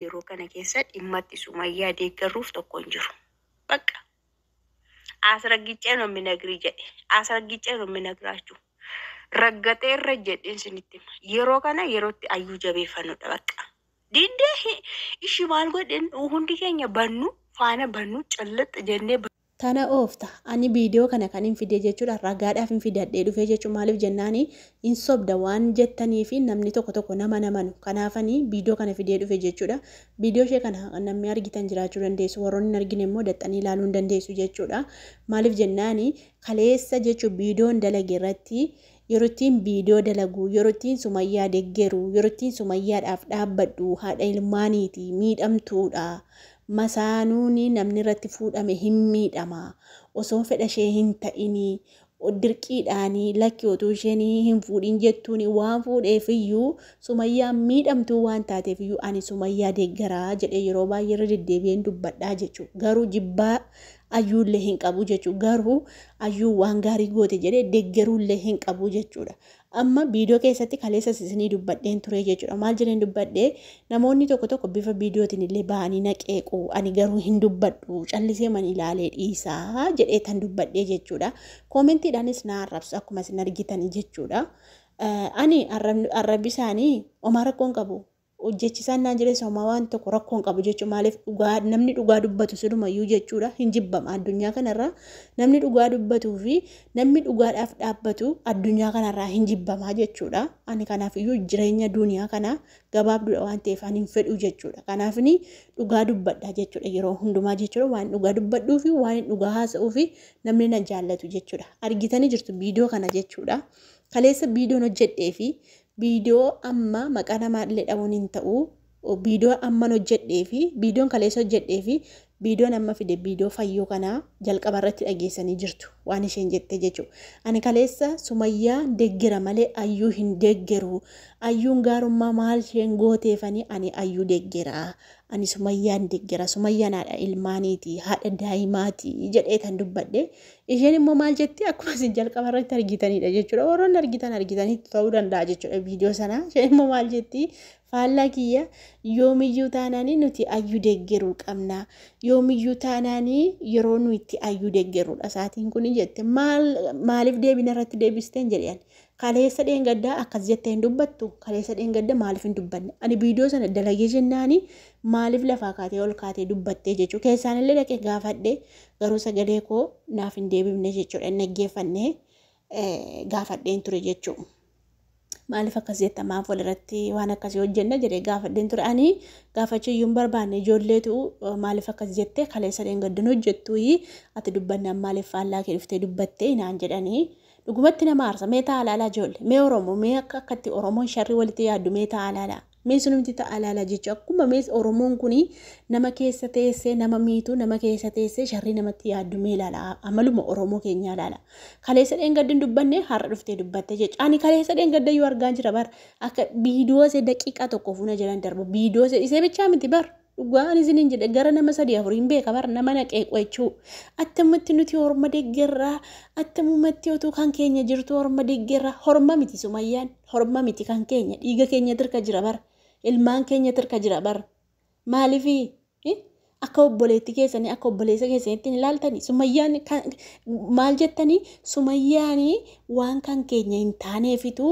Yeroo kana keessa dhimma itti Sumayyaa deeggarruuf tokko hin jiru. Bakka. Asraggicee ነው የምነግርህ jedhe. Asraggicee ነው የምነግራችሁ. Raggaxee irra jedheen isinitti hima. Yeroo kana yerootti ayyuu jabeeffannudha bakka. Diddee ishi maal godhen hundi keenya bannu faana bannu callix jennee Tana oofta. Ani viidiyoo kana kan hin fide jechuudha. Ragaadhaaf hin fidadhee dhufee jechuudha. Maaliif jennaani hin sobda waan jettanii fi namni tokko tokko nama namanu. Kanaafanii viidiyoo kana fidee dhufe jechuudha. Viidiyoo ishee kana namni argitan jiraachuu dandeessu. Warroonni hin argine immoo daxxanii ilaaluu hin dandeessu jechuudha. Maaliif jennaani kaleessa jechuun viidiyoon dalage irratti yeroo ittiin viidiyoo dalagu, yeroo ittiin Sumayyaa deggeru, yeroo ittiin Sumayyaadhaaf dhaabbadhu, haadha ilmaaniiti, miidhamtuudha. Masaanuun namni irratti fuudhame hin miidhama. Osoo fedha ishee hin ta'inii dirqiidhaanii lakki otuu isheen hin fuudhin jettuun waan fuudheefiyyuu Sumayyaan miidhamtuu waan taateefiyyuu ani Sumayyaa deeggaraa jedhee yeroo baay'ee irra deddeebi'een dubbadhaa jechuudha. Garuu jibbaa ayyuullee hin qabu jechuudha. Garuu ayyuu waan gaarii goote jedhee deeggaruullee hin qabu jechuudha. Amma viidiyoo keessatti kaleessa isinii dubbadheen ture jechuudha. Maal jedheen dubbadhee namoonni tokko tokko bifa viidiyootiin illee ba'anii na qeequ. Ani garuu hin dubbadhu callisee man ilaalee dhiisaa jedhee tan dubbadhee jechuudha. Koomentiidhaanis na arrabsu akkuma isin argitanii jechuudha. Ani arrabbi isaanii homaa rakkoo hin qabu. Hojjechisaan naan jedhes homaa waan tokko rakkoo hin qabu jechuudha. Maaliif dhugaa namni dhugaa dubbatu silumayyuu jechuudha hin jibbama addunyaa kanarraa. Namni dhugaa dubbatuu fi namni dhugaadhaaf dhaabbatu addunyaa kanarraa hin jibbamaa jechuudha. Ani kanaafiyyuu jireenya duniyaa kana gabaabduudha waan ta'eef ani hin fedhu jechuudha. Kanaafini dhugaa dubbadha jechuudha yeroo hundumaa jechuudha. Waan dhugaa dubbadhuu fi waan dhugaa haasa'uu fi namni na jaallatu jechuudha. Argitanii jirtu viidiyoo kana jechuudha. Kaleessa viidiyoon hojjedhee fi viidiyoo amma maqaa namaa illee dhabuun hin ta'u. Viidiyoo amman hojjedhee fi viidiyoon kaleessa hojjedhee fi viidiyoon amma fide viidiyoo fayyoo kanaa jalqaba irratti dhageessanii jirtu waan isheen jette jechuudha. Ani kaleessa Sumayyaa deeggera malee ayyuu hin deeggeru. Ayyuun gaarummaa maal isheen gooteefanii ani ayyuu deeggera. Ani Sumayyaan deeggera. Sumayyaan haadha ilmaaniiti, haadha daa'imaati jedhee tan dubbadhe. Isheen immoo maal jetti akkuma isin jalqaba irratti argitanidha jechuudha. Warroonni argitan argitanii ta'uu danda'a jechuudha viidiyoo sana. Isheen immoo maal jetti faallaa kiyya yoomiyyuu taanaanii nuti ayyuu deeggeruu qabna. Yoomiyyuu taanaanii yeroo nuyi itti ayyuu deeggerrudha sa'aatiin kun jette. Maaliif deebina irratti deebisteen jedhan. Kaleessa dheengaddaa akkas jettee hin dubbattu. Kaleessa dheengaddaa maaliif hin dubbanne? Ani viidiyoo sana dalagee jennaani maaliif lafaa kaatee ol kaatee dubbattee jechuudha. Keessaan illee dhaqee gaafadhe garuu sagalee koo naaf hin deebifne jechuudha. Hin dhaggeeffanne gaafadheen ture jechuudha. Maaliif akkas jetta maaf walirratti waan akkasii hojjenna jedhee gaafadheen ture. Ani gaafachuu iyyuu hin barbaanne ijoolleetu maaliif akkas jettee kaleessa dheengaddan hojjettu ati dubbannaan maaliif faallaa kee dhuftee dubbattee naan jedhanii. Dhugumatti nama aarsa. Mee ta'a ilaalaa ijoollee. Mee Oromoo mee akka akkatti Oromoon sharrii walitti yaaddu mee ta'a ilaalaa. Mee sunumti ta'a ilaalaa jechuudha. Akkuma mee Oromoon kuni nama keessa teessee nama miitu nama keessa teessee sharrii namatti yaaddu mee ilaalaa. Amaluma Oromoo keenyaa ilaala. Kaleessa dheengaddi hin dubbanne har'a dhuftee dubbatte jechuudha. Ani kaleessa dheengadda iyyuu argaa jira bara. Akka viidiyoo isee daqiiqaa tokko fuuna jalaan darbu. Viidiyoo isee bichaa miti bara. Dhugaan isiniin jedhe gara nama 3-4 hin beeka bara nama na qeequ jechuu. Attamumatti nuti horma deeggarraa, attamumatti otuu kan keenya jirtu horma deeggarraa, horma miti Sumayyaan, horma miti kan keenya, dhiiga keenya tirka jira bara, ilmaan keenya tirka jira bara. Maaliif akka obboleetti keessanii akka obboleessa keessanitti hin ilaaltanii Sumayyaan maal jettanii Sumayyaan waan kan keenya hin taaneefitu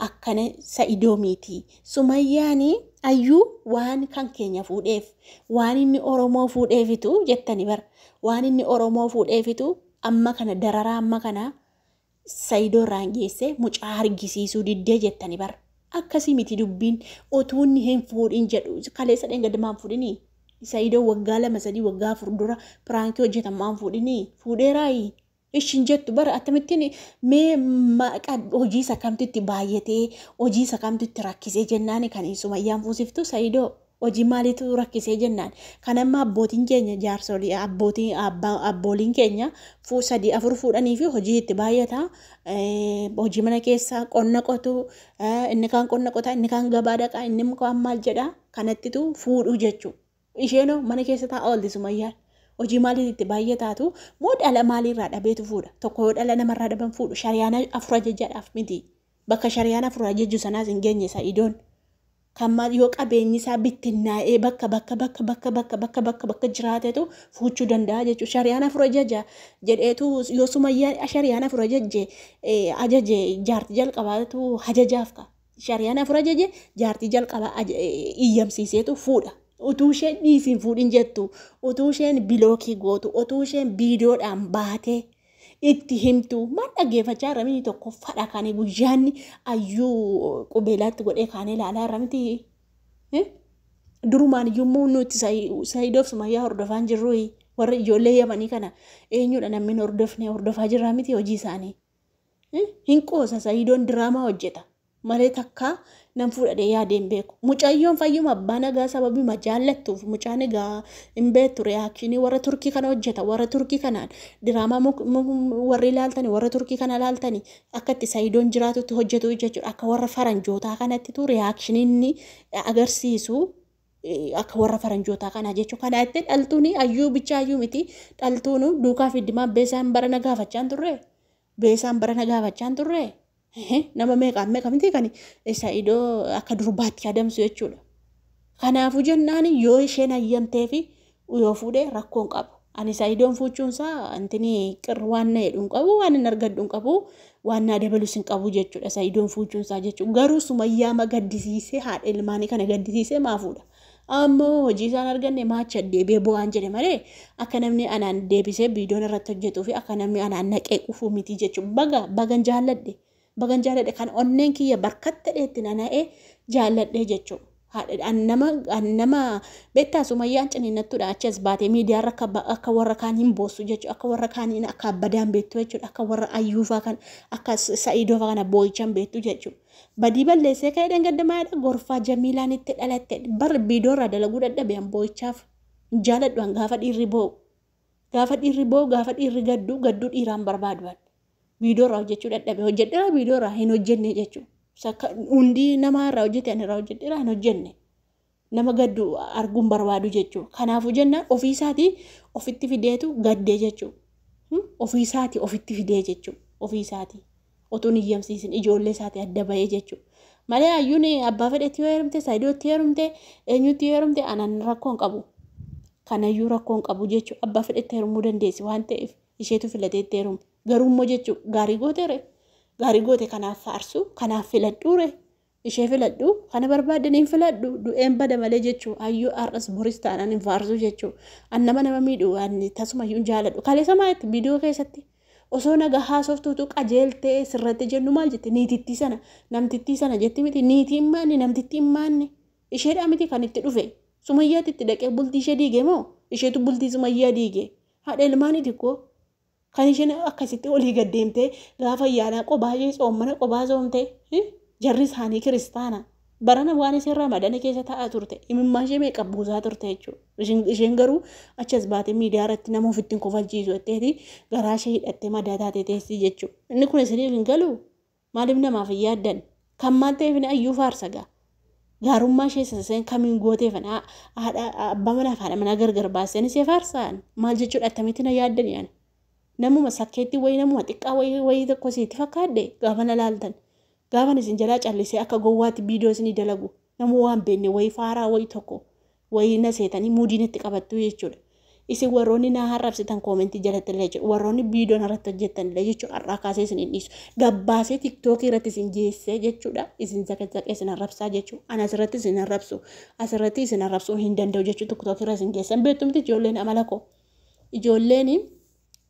akkana Sa'idoo miti. Sumayyaan ayyuu waan kan keenya fuudheef waan inni Oromoo fuudheefitu jettanii bara. Waan inni Oromoo fuudheefitu amma kana dararaa amma kana Sa'idoo irraan geesse mucaa argisiisuu diddee jettanii bara. Akkasii miti dubbiin otuu inni hin fuudhin jedhu kaleessa dheengadda maan fuudhinii? Sa'idoo waggaa 2-3 waggaa 4 dura piraankii hojjetan maan fuudhinii? Fuudheeraayi? Ishin jettu bara akkamittiin mee maqaa hojii isa kamtu itti baay'atee hojii isa kamtu itti rakkisee jennaan kan Sumayyaan fuusiftu Sa'idoo hojii maaliitu rakkisee jennaan kan amma abbootiin keenya jaarsolii abbootiin abbooliin keenya 3-4 fuudhanii fi hojii itti baay'ata hojii mana keessa qonna qotu inni kaan qonna qota inni kaan gabaa dhaqa inni kaan maal jedha kanattitu fuudhuu jechuudha. Isheenoo mana keessa taa'aa oolti Sumayyaan. Hojii maaliif itti baay'ataatu moo dhala maaliirraa dhabeetu fuudha? Tokko yoo dhala namarraa dhaban fuudhu shariyaan 4 ajajjaadhaaf miti. Bakka shariyaan 4 ajajju sanaas hin geenye Sa'idoon. Kan maal yoo qabeenyi isaa bittinnaa'ee bakka bakka bakka bakka bakka bakka bakka bakka jiraatetu fuuchuu danda'a jechuudha. Shari'aan afur ajaja jedheetu yoo Sumayyaan shari'aan afur ajaje ajaje jaartii jalqabaatu ajajaaf ka. Shari'aan afur ajaje jaartii jalqabaa iyyamsiiseetu fuudha. Utuu isheen dhiisiin fuudhin jettu, utuu isheen bilookii gootu, utuu isheen viidiyoodhaan baatee itti himtu maal dhaggeeffachaa irra miti tokko fadha kan guyyaanni ayyuu qubeelaatti godhee kaanee ilaalaa irra miti. Durumaan iyyuu immoo nuti Saayidoof Sumayyaa hordofaa hin jirru, warra ijoollee Yamanii kana eenyudha namni hin hordofne? Hordofaa jirraa miti hojii isaanii. Hin qoosa, Saayidoon diraamaa hojjeta malee takka nan fuudhadhee yaadee hin beeku. Mucayyoon fayyuma abbaa nagaa sababii jaallattuuf mucaan egaa hin beektu, reaction warra Turkii kana hojjeta. Warra Turkii kanaan diraamaa warri ilaaltani, warra Turkii kana ilaaltani, akka itti Sayidoon jiraatutti hojjetu jechuudha. Akka warra faranjootaa kanattitu reaction inni agarsiisu akka warra faranjootaa kanaa jechuudha. Kana itti dhaltuun ayyuu bichaa ayyuu miti, dhaltuun duukaa fiddimaa beesaan bara na gaafachaa hin turre. Beesaan bara na gaafachaa hin turre. Nama meeqaan meeqa miti kan Saayidoo akka durbaatti adamsu jechuudha. Kanaafuu jennaan yoo isheen hayyamtee fi yoo fuudhee rakkoon qabu. Ani Saayidoon fuuchuunsaa intini qirri waan na jedhu hin qabu, waan hin argadhu hin qabu, waan na dabalus hin qabu jechuudha Saayidoon fuuchuunsaa jechuudha. Garuu Sumayyaa ma gaddisiisee, haadha ilmaanii kana gaddisiisee maa fuudha? Ammoo hojii isaan arganne maacha deebi'ee bu'aan jedhe malee akka namni anaan deebisee viidiyoon irratti hojjetuu fi akka namni anaan naqee quufuu miti jechuudha. Baga bagan jaalladhe. Bagan jaalladhe, kan onneen kiyya barkatta dheetti nana'ee jaalladhe jechuudha. Nama beektaa, Sumayyaan ciniinnattuudha, achi as baatee miidiyaarra akka warra kaan hin boossu jechuudha. Akka warra kaaniin akka abbadaan beektu jechuudha. Akka warra ayyuufaa kan akka Sa'idoofaa kana boo'ichaan beektu jechuudha. Badii balleessee ka'ee dhangaddamaadha gorfaa Jamiilaan itti dhalatte bar viidiyoorraa dalaguu dadhabe an boo'ichaaf hin jaaladhu an gaafa dhiirri boo'u. Gaafa dhiirri boo'u, gaafa dhiirri gaddu, gadduu dhiiraan barbaadu an. Viidiyoorraa hojjechuu dadhabe, hojjedheera viidiyoorraa hin hojjenne jechuudha. Hundi namaa irraa hojjete, ani irraa hojjedheera hin hojjenne. Nama gaddu arguun barbaadu jechuudha. Kanaafuu jennaan ofii isaatii ofitti fideetu gaddee jechuudha. Ofii isaatii ofitti fidee jechuudha. Ofii isaatii. Otuun iyyamsiisin ijoollee isaatii adda bahee jechuudha. Malee ayyuun abbaa fedhetti yoo heerumte, Saayidootti heerumte, eenyutti yoo heerumte anan rakkoo hin qabu. Kanayyuu rakkoo hin qabu jechuudha. Abbaa fedhetti heerumuu dandeessi waan ta'eef isheetu filatee itti heerume. Garuu immoo jechuudha gaarii gooteere. Gaarii goote, kanaaf faarsu, kanaaf filadhuure. Ishee filadhu, kana barbaadan hin filadhu, du'een bada malee jechuudha. Ayyuu har'as boris taanaan hin faarsu jechuudha. An nama nama miidhu ani tasumayyuu hin jaaladhu. Kaleessa maalitti viidiyoo keessatti osoo nagaa haasoftuutu qajeeltee sirratti jennu maal jette? Niitittii sana, namtittii sana jetti miti, niitiin maanni, namtittiin maanni isheedhaa miti kan itti dhufe? Sumayyaatti itti dhaqee bultii ishee diige moo isheetu bultii Sumayyaa diige? Haadha ilmaanii xiqqoo kan isheen akkasitti olii gad deemtee gaafa ayyaanaa qobaa ishee soommana qobaa soomtee, jarri isaanii kiristaana. Barana waan isheen Ramadana keessa taa'aa turte, imimmaan ishee meeqa buusaa turte jechuudha. Isheen garuu achi as baatee miidiyaa irratti nama ofitti hin kofalchiisu jetteeti garaa ishee hidhattee madaa taatee teessii jechuudha. Inni kun isiniif hin galuu? Maaliif namaaf hin yaaddan? Kan maal ta'eef ayyuu faarsa gaa? Gaarummaa ishee saseen kamiin gooteefan haadha abbaa manaa fi haadha manaa gargar baaseen ishee faarsaan maal jechuudha? Attamitti na yaaddan yaana? Namuma sakkeetti wayii, namuma xiqqaa wayii wayii tokko isiitti fakkaadde gaafa na laaltan. Gaafa isin jalaa callisee akka gowwaatti viidiyoo isinii dalagu nama waan beekne wayii faaraa wayii tokko wayii na seetanii muudiin itti qabattu jechuudha. Isin warroonni na harrabsitan comment jalatti illee jechuudha. Warroonni viidiyoon irratti hojjettan illee jechuudha. Har'aa kaasee isin hin dhiisu. Gabbaasee TikTokii irratti isin geessee jechuudha. Isin zaqazaqee isin arrabsaa jechuudha. Ani asirratti isin arrabsu. Asirratti isin arrabsuu hin danda'u jechuudha. TikTokii irra isin geessan beektumti ijoolleen amala koo. Ijoolleen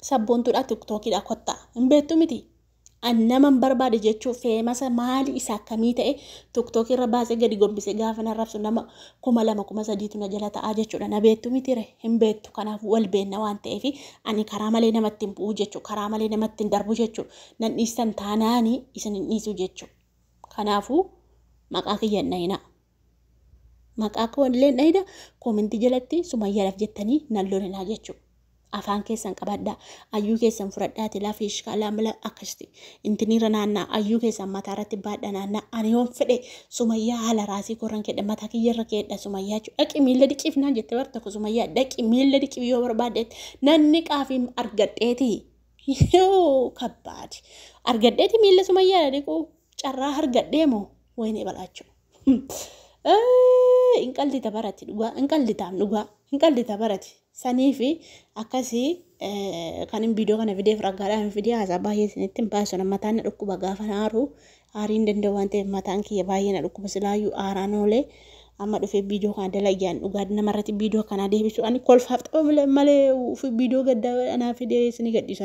sabboontuudha TikTokiidha kottaa. Hin beektu miti. An naman barbaade jechuun famous maali isa akkamii ta'e TikTokii irra baasee gadi gombisee gaafa na arrabsu nama 2000, 3000tu na jala ta'aa jechuudha. Na beektu mitire? Hin beektu. Kanaaf wal beenna waan ta'eef ani karaa malee namatti hin bu'u jechuudha. Karaa malee namatti hin darbu jechuudha. Nan dhiistan taanaani isin hin dhiisu jechuudha. Kanaafuu maqaa kiyya hin dhahina. Maqaa koo illee hin dhahina. Comment jalatti Sumayyaadhaaf jettanii nan lolinaa jechuudha. Afaan keessan qabadhaa. Ayyuu keessan fudhadhaati lafa ishkaalaa mala akkasitti intiniirra naannaa, ayyuu keessan mataa irratti baadha naannaa. Ani yoon fedhe Sumayyaa haala raasii korran kedha, mataa kiyyarra keedha Sumayyaa jechuudha. Dhaqi miilla dhiqiif naan jette bar tokko, Sumayyaa dhaqi miilla dhiqiif yoo barbaadde nanni qaafii argadheeti. Yoo kabbaadi argadheeti miilla Sumayyaa dhiquu carraa argadhee moo wayinee balaachuu. Hin qaldita barati dhugaa, hin qalditaam dhugaa, hin qaldita barati. Sanii fi akkasii kan hin viidiyoo kana fideef raggaadhaan hin fidee haasaa baay'ee isinitti hin baasu. Mataan na dhukkuba gaafa na aaru, aarii hin danda'u waan ta'eef mataan kiyya baay'ee na dhukkuba, silaayyuu aaraan oolee amma dhufee viidiyoo kana dalagaan dhugaa namarratti viidiyoo kana deebisu ani kolfaaf tapha malee viidiyoo gaddaa anaa fidee isinii gadhiisu.